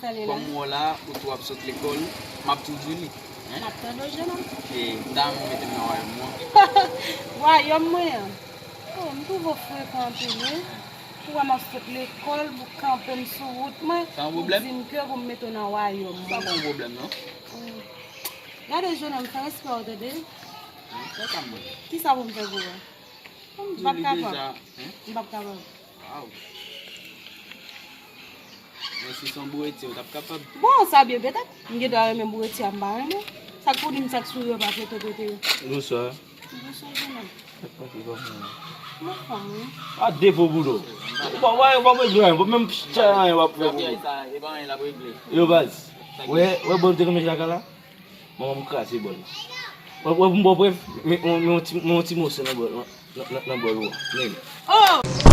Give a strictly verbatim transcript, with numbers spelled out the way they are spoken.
Sa li la. Kòm ou la, ou tou ap sot lekòl, m ap tou di li. M ap tande w, jenòm. E dam mete m nan wayòm mwen. Wayòm mwen an. Oh, m twouve w frekan anpil, wi. Ou wè m ap sot lekòl, ou kanpe m sou wout mwen. Sa yon Ou pwoblèm? di m ke pou m mete w nan wayòm Sa mwen. pa yon pwoblèm, non? Gade, jenòm, fè respè w, tande? Fè sa mwen. Kisa pou m fè pou ou? Kòm di M p ap li kapab. Deja, hein? M p ap kapab. Waw. Men si se yon boureti, ou t ap kapab. Bon, sa byen petèt. M gen dwa renmen boureti a, m pa renmen. Sa k pou di m sa k souri yo pa prete prete yo. Bonswa. Bonswa, jenòm. Sa k pase pa mwen? M anfòm, wi. A depo boulò. Ou pa wè, ou pa regle anyen, ou pa menm chay anyen w ap fè Sa pou byen, mwen. Sa, e pa anyen l ap regle. Yo baz. Wè, wè bòl te renmen chaka la? Manman m kraze bòl. Wè, wè pou m ba w prèv, men men yon ti men yon ti moso nan bòl, nan, nan, nan bòl ou an. Men. Oh!